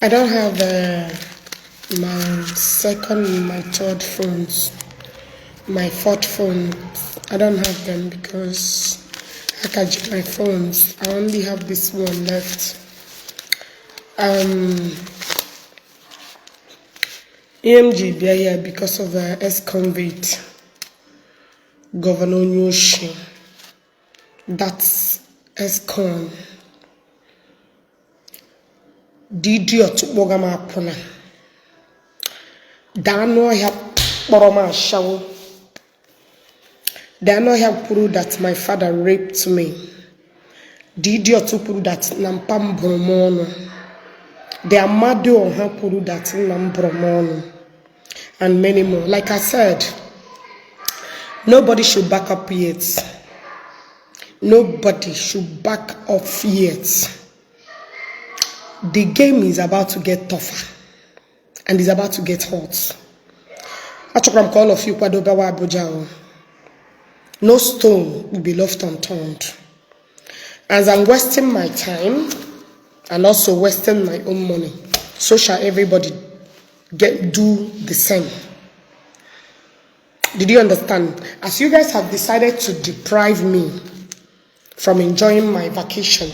I don't have my second and my third phones, my fourth phone. I don't have them because I can check my phones. I only have this one left. EMG bịa here because of ex-convict, Governor Onyoshi. That's ex-con. The idiot kpọga m akwụna. The anụ ọhịa kpọrọ m ashawo. The anụ ọhịa kwuru that my father raped me. The idiot kwuru that na mpa m bụrụ m ọnụ. The amadi ọha kwuru that nna m bụrụ m ọnụ. And many more. Like I said, nobody should back up yet. Nobody should back off yet. The game is about to get tougher and is about to get hot. Achọkwara m ka all of you kwadobewa Abuja o. No stone will be left unturned. As I'm wasting my time and also wasting my own money, so shall everybody get do the same. Did you understand? As you guys have decided to deprive me from enjoying my vacation,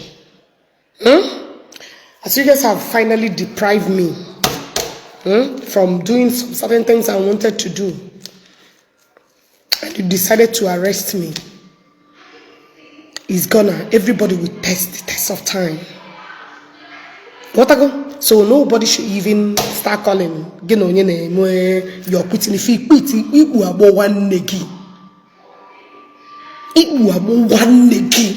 As you guys have finally deprived me from doing some certain things I wanted to do, and you decided to arrest me, it's gonna, everybody will test the test of time. What I go? So nobody should even start calling gị na onye na-eme your quitting. If you quit, ikpu agbọ nwanne gị. Ikpu agbọ nwanne gị.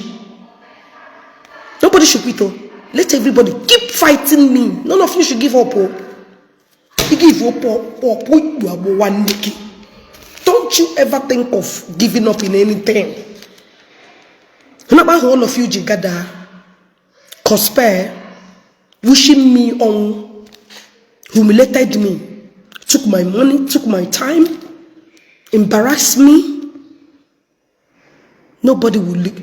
Nobody should quit. Oh. Let everybody keep fighting me. None of you should give up. Oh. You give up, up, ikpu agbọ nwanne gị. Don't you ever think of giving up in anything. Remember how all of you ji gather, conspire, wishing me on, humiliated me, took my money, took my time, embarrassed me. Nobody will look.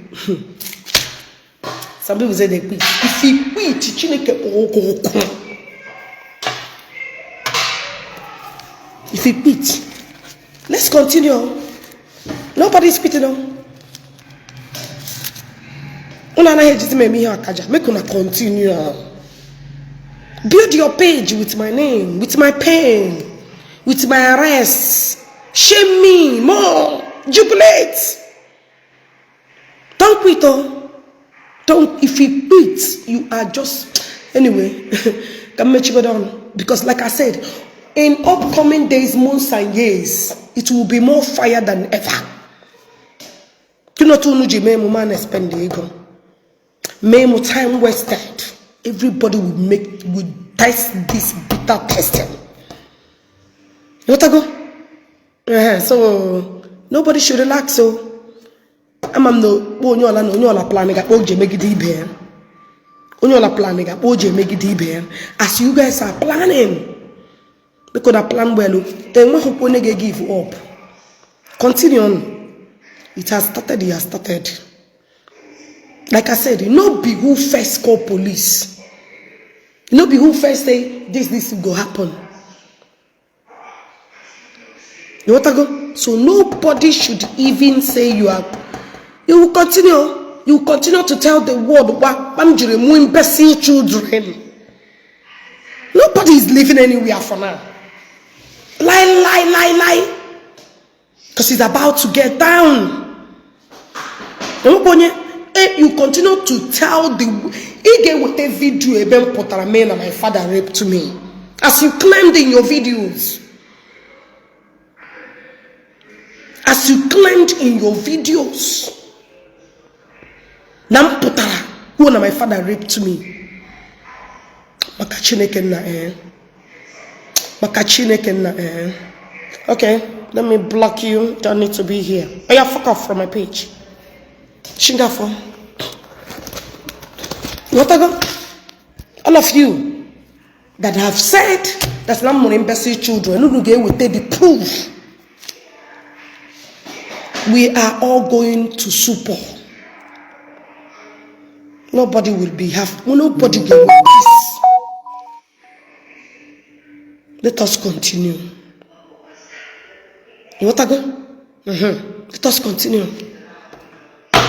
Some people say they quit. If you quit, Chineke kpọọ gị ọkụ. If you quit, let's continue. Nobody's quitting. No. Unu anaghị ejizi m eme ihe akaja. Make una continue. Build your page with my name, with my pain, with my arrest. Shame me more. Jubilate. Don't quit, oh. Don't. If you quit, you are just anyway. Can make you go down because, like I said, in upcoming days, months, and years, it will be more fire than ever. Do not unu ji mee emume a na-spend ego. Mee mu time wasted. Everybody will make will test this bitter testing. You want to go? So nobody should relax. So ama m na onye ọla na onye ọla plan ga-akpọ o ji emegide ibe ya. Onye ọla plan ga-akpọ o ji emegide ibe ya. As you guys are planning, because na plan well, enweghịkwa onye ga-give up. Continue on. It has started, it has started. Like I said, no be who first call police. No be who first say this will go happen. You want to go? So nobody should even say you are. You will continue. You will continue to tell the world what I'm imbecile children. Nobody is living anywhere for now. Lie, lie, lie, lie. Because he's about to get down. You continue to tell the ị ga-eweta video ebe m pụtara mee na my father raped me, as you claimed in your videos. As you claimed in your videos. Na m pụtara kwuo na my father raped me. Maka Chineke nna eh. Maka Chineke nna eh. Okay, let me block you. Don't need to be here. Oh yeah, fuck off from my page. Shingafo. What I go? All of you that have said that I'm more imbecile children, unu ga-eweta the proof. We are all going to super. Nobody will be half. Nobody will peace. Let us continue. Ịghọtago? Let us continue.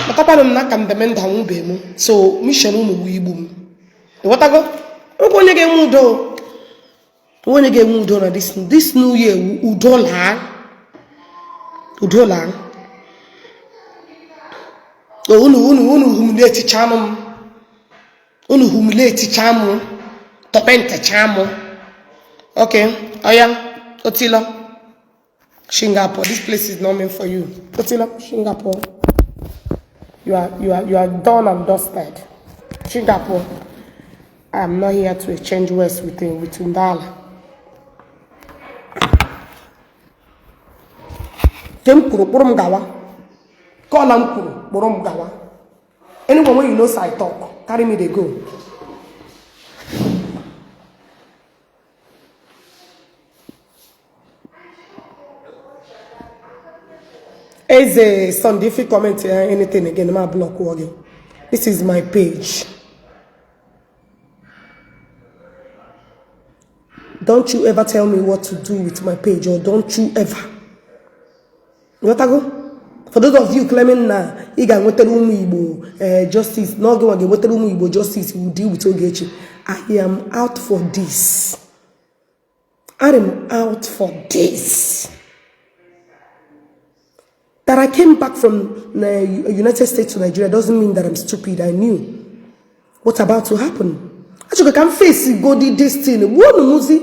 Matakwanụ m na aka m deme ndụ, anwụbeghị m, so mission unu wu igbu m. Ịghọtago? Nwekwa onye ga-enwe udo, onye ga-enwe udo na this new year. Udo laa, udo laa. Unu humiliate chanụ m, unu humiliate cha m, torment cha m. Okay, oya, otilo Singapore, this place is not meant for you. Otilo Singapore, you are done and dusted. Singapore, I am not here to exchange words with Ndala. Ke m kwuru, kpụrụ m gawa. Kọla m kwuru, kpụrụ m gawa. Anyone wey you know say I talk, carry me dey go. Eze Sunday, if you comment anything again, ma block gị. This is my page. Don't you ever tell me what to do with my page, or don't you ever. Ghọtago? For those of you claiming na ị ga-enwetara ụmụ Igbo justice, n'oge nwa ga-enwetara ụmụ Igbo justice, will deal with Ogechi. I am out for this. I am out for this. That I came back from the United States to Nigeria doesn't mean that I'm stupid. I knew what's about to happen. Achọrọ ka m face godi this thing. Gbuonu m zi.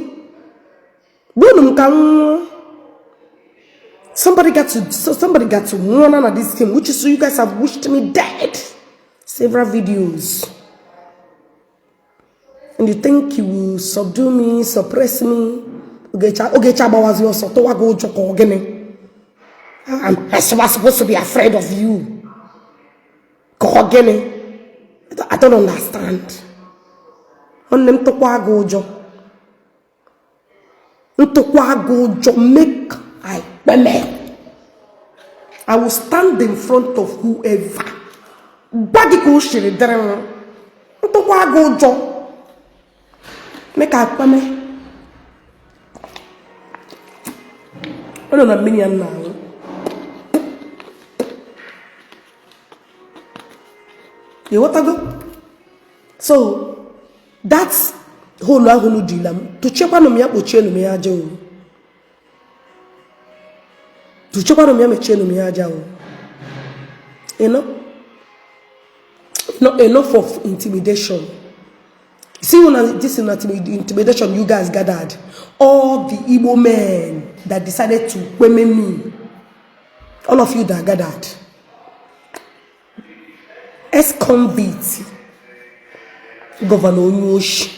Gbuonu m ka m nwụọ. Somebody got to warn on this thing, which is so you guys have wished me dead. Several videos. And you think you will subdue me, suppress me? Ogechi agbawazi ọsọ tụwa gị ụjọ ka ọ gịnị? I'm supposed to be afraid of you. Ka ọ gịnị? I don't understand. Nwanne m, tụkwa gị ụjọ. Ntụkwa gị ụjọ, make I kpeme. I will stand in front of whoever. Gwa gị ka o siri dịrị m. Ntụkwa gị ụjọ. Make I kpeme. Ọ nọ na mmiri ya na-aṅụ. Ịghọtago? So that's hole ahụ unu dila m, tụchiekwanụ m ya, kpochienụ m ya aja o. Tụchiekwanụ m ya, mechienụ m ya aja o. No, enough of intimidation. See, when this intimidation you guys gathered, all the Igbo men that decided to kweme me, all of you that gathered, ex-convict, Governor Onyeoshi,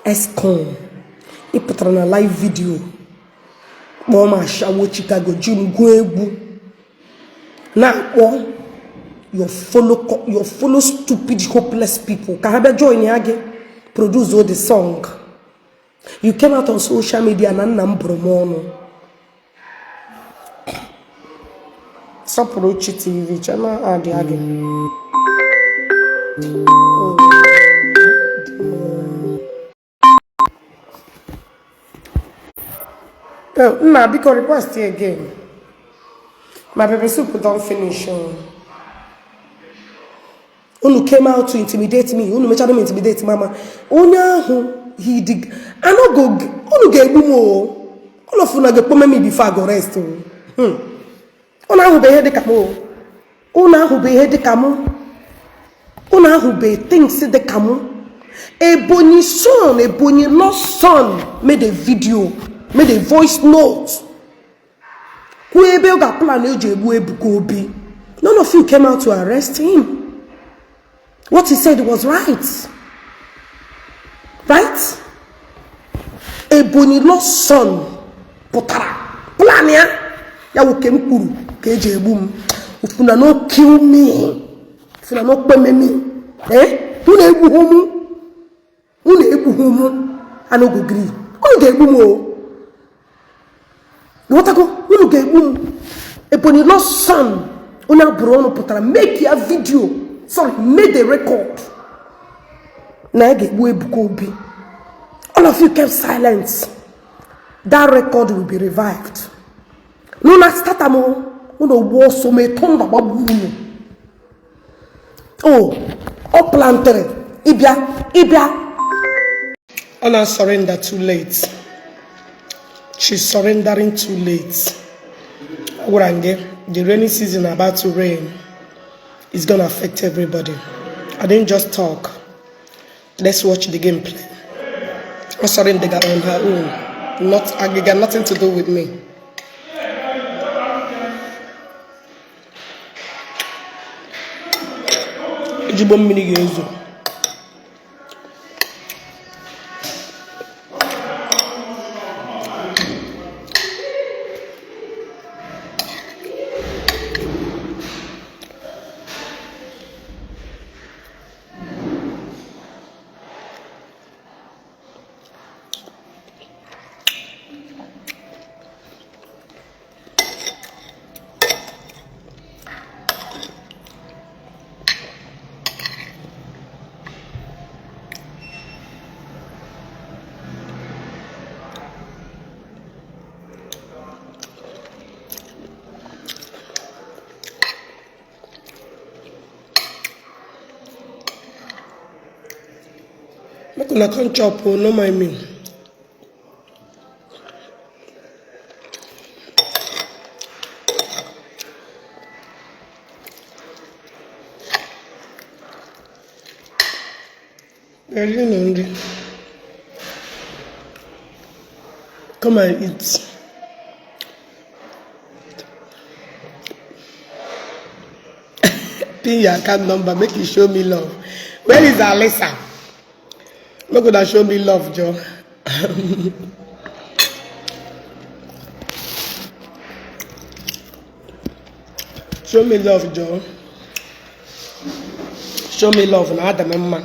ex-con, ị pụtara na live video kpọọ m ashawo Chicago, ji m gụọ egwu, na-akpọ your follow stupid hopeless people ka ha bịa join ya gị produce all the song. You came out on social media na nna m bụrụ m ọnụ. Sọpụrụ Chi TV chema adịa gị. Oh, Oh, nna, biko request again. My pepper soup don finish. Oh. Unu came out to intimidate me. Unu mechara m intimidate mama. Onye ahụ he dig. I no go. Unu ga-egbu m o. All of una ga-ekpome me before I go rest o. Unu ahụbe ihe dịka m o. Unu ahụbe ihe dịka m. Unu ahụbe things dịka m. Ebonyi son, Ebonyi lost son made a video, made a voice note. Kwuo ebe ọ ga-plan eji egbu Ebuka Obi. None of you came out to arrest him. What he said was right. Right? Ebonyi lost son pụtara plan ya, ya nwoke m kwuru ka eji egbu m. If una no kill me, if una no kpeme me, eh? Unu egbughị mụ, unu egbughị mụ, I no go gree. Unu ga-egbu m o. Ghọtago? Unu ga-egbu m. Ebonyi lost son onye abụrụ ọnụ pụtara make ya video, sorry, made a record na ya ga-egbu Ebuka Obi. All All of you kept silent. That record will be revived. No na start am o. Unu gbuo ọsọ ma thunder gbagbuo unu. Oh, ọ plantere ịbịa ịbịa. Ọ na surrender too late. She's surrendering too late. Agwara m gị, the rainy season about to rain is gonna affect everybody. I didn't just talk. Let's watch the game play. Ọ surrender on her own. Not, it got nothing to do with me. Ezigbo mmiri ga-ezo. Make una come chop o, no mind me. Rienụ nri. Come and eat. Pin your account number, make you show me love. Where is Alisa? Make una show me love, Joe. Show me love, Joe. Show me love na ada m mma.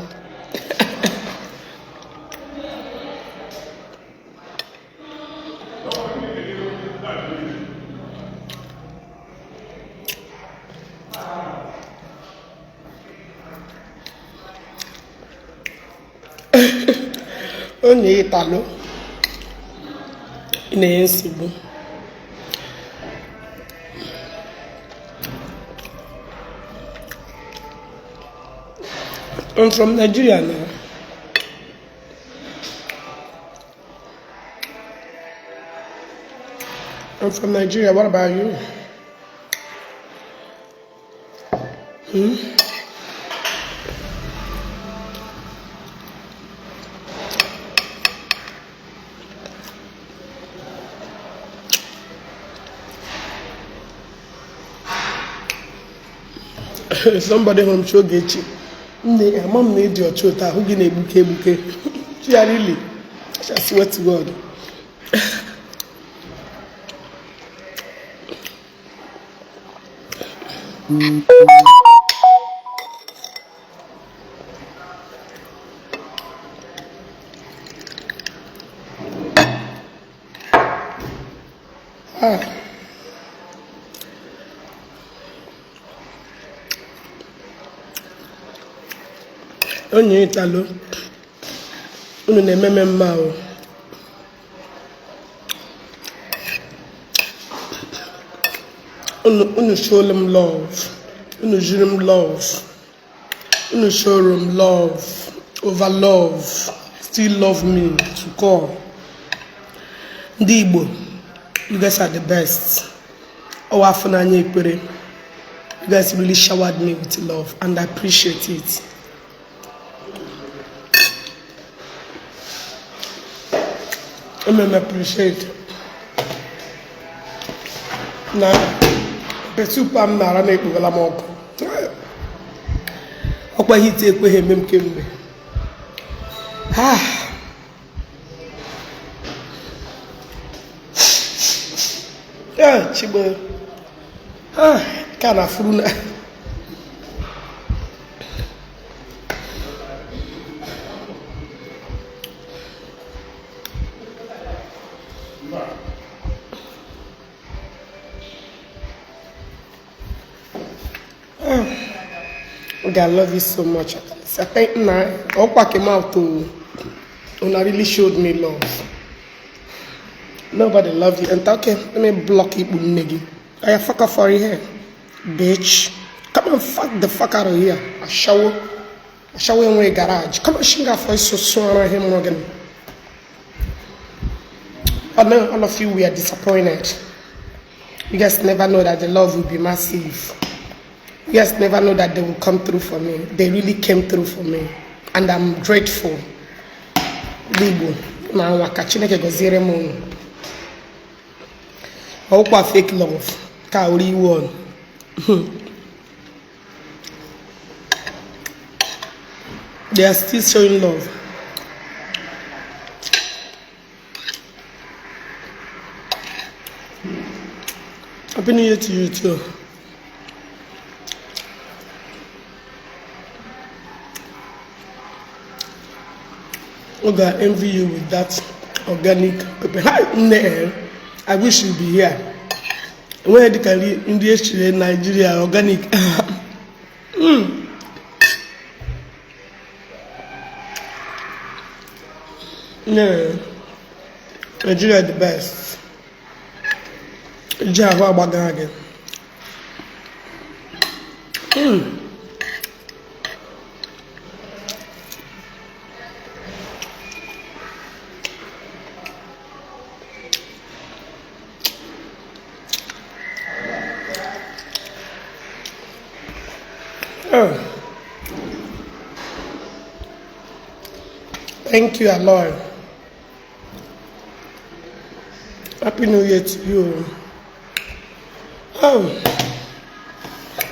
Onye ịtalụ ị na-enye nsogbu. I'm from Nigeria now. I'm from Nigeria. What about you? Hmm? Somebody home show Ogechi. Nne, ama m na ịdị ọcha otu ahụ gị na-egbuke egbuke. Really? I swear to God. Ah. Onye ịtalụ unu na-eme m mma o. Unu showlu m love, unu jiri m love, unu showru m love over love, still love me to call. Ndị Igbo, you guys are the best. Ọwa afọ n'anya ekpere. You guys really showered me with love and I appreciate it. M appreciate. Na pepper soup a m nara na-ekpogala m ọkụ. Ọkwa heat ekweghị eme m kemgbe. Ah. Eh, Chigbe. Ah, ka na furu na. Okay, I love you so much. I thank na ọkwa came out o. Una really showed me love. Nobody loved you. And okay, let me block ikpu nne gị. Oya fuck off for here. Bitch. Come and fuck the fuck out of here. Ashawo. Ashawo enwe garage. Come on, shinga for so so him mụrụ gị. I know all of you were disappointed. You guys never know that the love will be massive. You guys never know that they will come through for me. They really came through for me. And I'm grateful. Ndị Igbo na nwa ka Chineke gọziere m unu. Ọkwa fake love ka ori iwe ọnụ. They are still showing love. Happy New Year to you too. Oga, I envy you with that organic pepper. Hi, nne, I wish you'd be here. Enweghị dịka nri echiri Nigeria organic. Yeah. Nigeria the best. Ji ahụ agbaga gị. Oh. Thank you, Aloy. Happy New Year to you. Oh.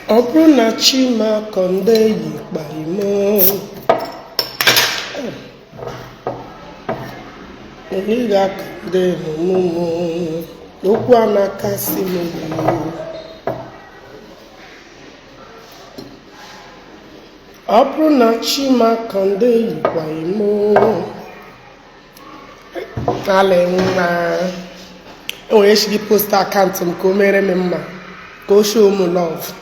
Ọ bụrụ na Chimakonde yikpa imo onye ga-akọnde n'ọmụmụ okwu a na-akasị m obi. Ọ bụrụ na Chimakonde yikwa imo ala nwa enwere eshiri post akaụntụ m ka o mere m mma ka o show m love.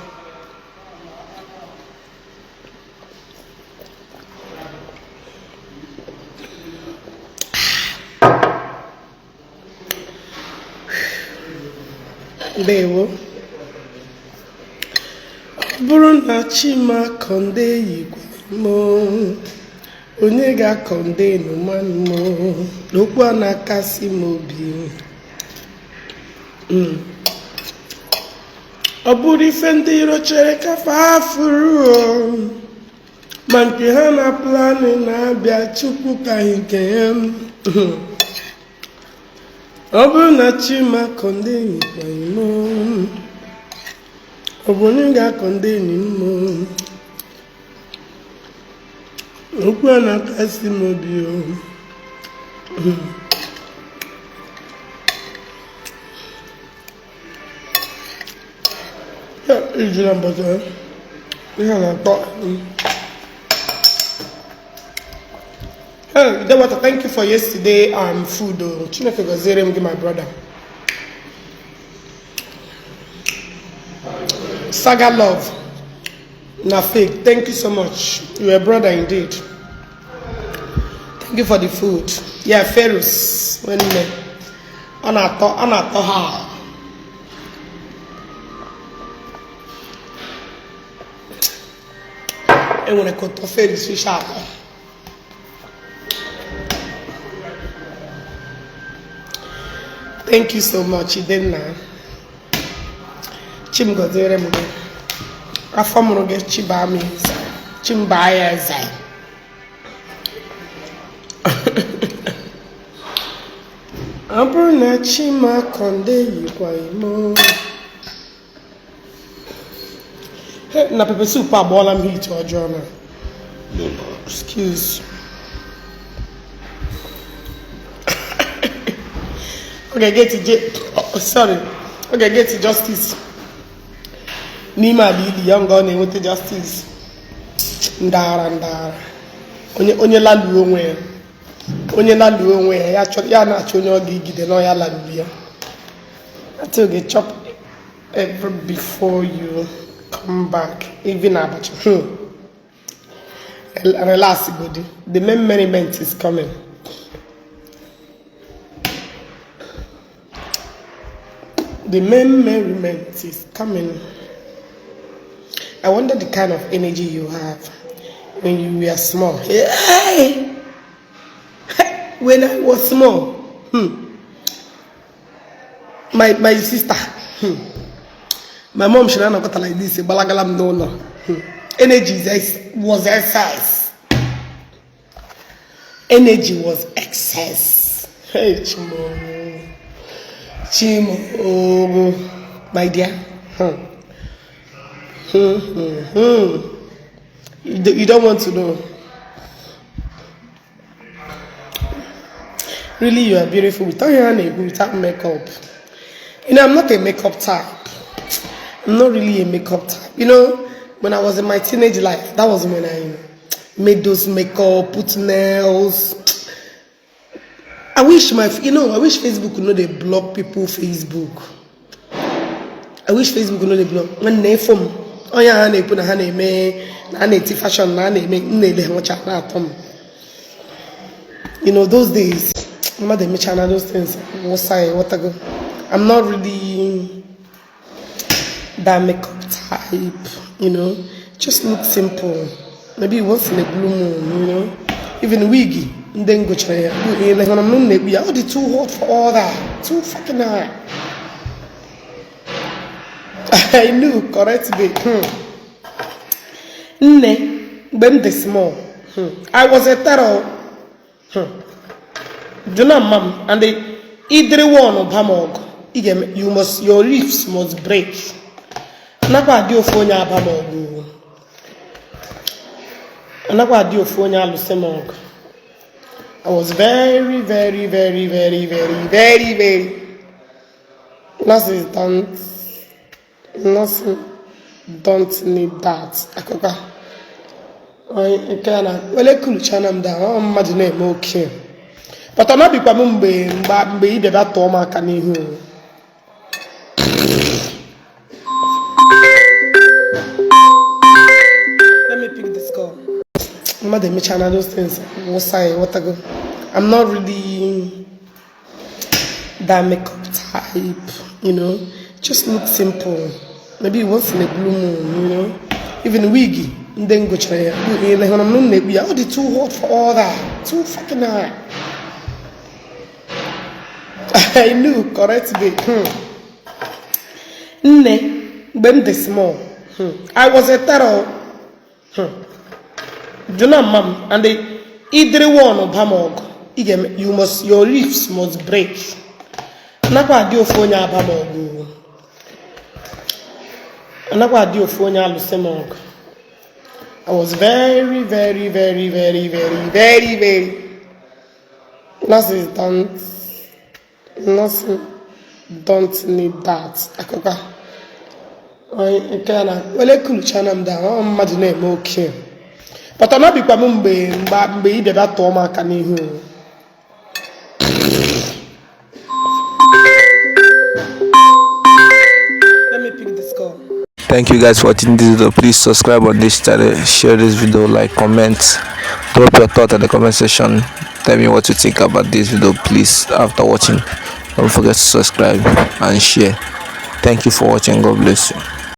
Ndewo. Ọ bụrụ na Chimakonde yikwa imo onye ga-akọnde n'ụmanụ m n'okwu a na-akasị m obi. Ọ bụrụ ife ndị iro chere ka fa furu ma nke ha na planị na-abịa Chukwu ka nke ya. Ọ bụrụ na Chimakonde yikwa imo ọ bụ onye ga-akọnde enyi m okwu a na-akasị m obi o. Ijula mbọchị ihe a na-akpọ. Hey, Dewata, thank you for yesterday food. Oh. Chineke gọziere m gị, my brother. Saga love na fake. Thank you so much. You are a brother indeed. Thank you for the food. Yeah, Ferus. Nwanne. Ọ na-atọ ha. Enwere ka ụtọ Ferus fish atọ. Thank you so much, Idenna. Chim gọziere m gị. Afọ mụrụ gị chibaa m eze. Chimbaa ya eze. Ọ bụrụ na Chimakonde yikwa imo. Na pepper soup agbọọla m heat ọjọọ na. Excuse. Ọ ga-get je oh, sorry. Ọ ga-get justice. N'ime ala ili ya nga ọ na-enweta justice. Ndara ndara. Onye onye laluo onwe ya. Onye laluo onwe ya ya chọrọ ya na-achọ onye ọ ga-egide na ọ ya laluru ya. Until they chop every before you come back, even abacha. Relax, buddy. The main merriment is coming. The main merriment is coming. I wonder the kind of energy you have when you were small. Hey! When I was small, my sister, my mom should not got like this, balagala m n'ụlọ. Energy was excess. Energy was excess. Hey, Chimo. Chimo. My dear. You don't want to know. Really, you are beautiful. Without your hand, without makeup. You know, I'm not a makeup type. I'm not really a makeup type. You know, when I was in my teenage life, that was when I made those makeup, put nails. I wish my, you know, I wish Facebook could know they block people Facebook. I wish Facebook could know they block. When they form, oh yeah, they put a hand me, na na-eti fashion, na na-eme, m na-ele ha ọcha na-atọ m. You know, those days, mmadụ emechana those things, wụsa ya, ghọtago. I'm not really that makeup type, you know. Just look simple. Maybe once in a blue moon, you know. Even wig, ndị ngụchara ya, ihe hụrụ m na-ekpu ya, ọ dị too hot for all that. Too fucking hot. I knew, correct babe. Nne, mgbe m dị small, I was a terror. Do not mom and the idiri one ba m ọgụ. Ị ga-eme, you must, your ribs must break. Anakwa adị ofu onye aba m ọgụ. Anakwa adị ofu onye alụsị m ọgụ. I was very, very, very, very, very, very, very. Nurses don't need that. Akụkọ. Nke a na wele kuluchana m da ọ mmadụ na-eme oke. But ọ nọbikwa m mgbe mgbe mgbe ị bịa tụọ m aka n'ihu. Let me pick this call. Mmadụ emechana those things wụsa ya, ghọtago. I'm not really that makeup type, you know. Just look simple. Maybe once in a blue moon, you know. Even wig, ndị ngụchara ya, ihe hụrụ m na-ekpu ya, ọ dị too hot for all that. Too fucking hot. I knew, correct babe. Nne, mgbe m dị small, I was a terror. Do not mom and the idiri one ba m ọgụ. Ị ga-eme, you must, your ribs must break. Anakwa adị ofu onye aba m ọgụ. Anakwa adị ofu onye alụsị m ọgụ. I was very, very, very, very, very, very, very. Nurses don't need that. Akụkọ. Nke a na wele kuluchana m da ọ mmadụ na-eme oke. But ọ nọbikwa m mgbe mgbe mgbe ị bịa tụọ m aka n'ihu. Let me pick this call. Thank you guys for watching this video. Please subscribe on this channel, share this video, like, comment, drop your thought in the comment section. Tell me what you think about this video, please. After watching, don't forget to subscribe and share. Thank you for watching. God bless you.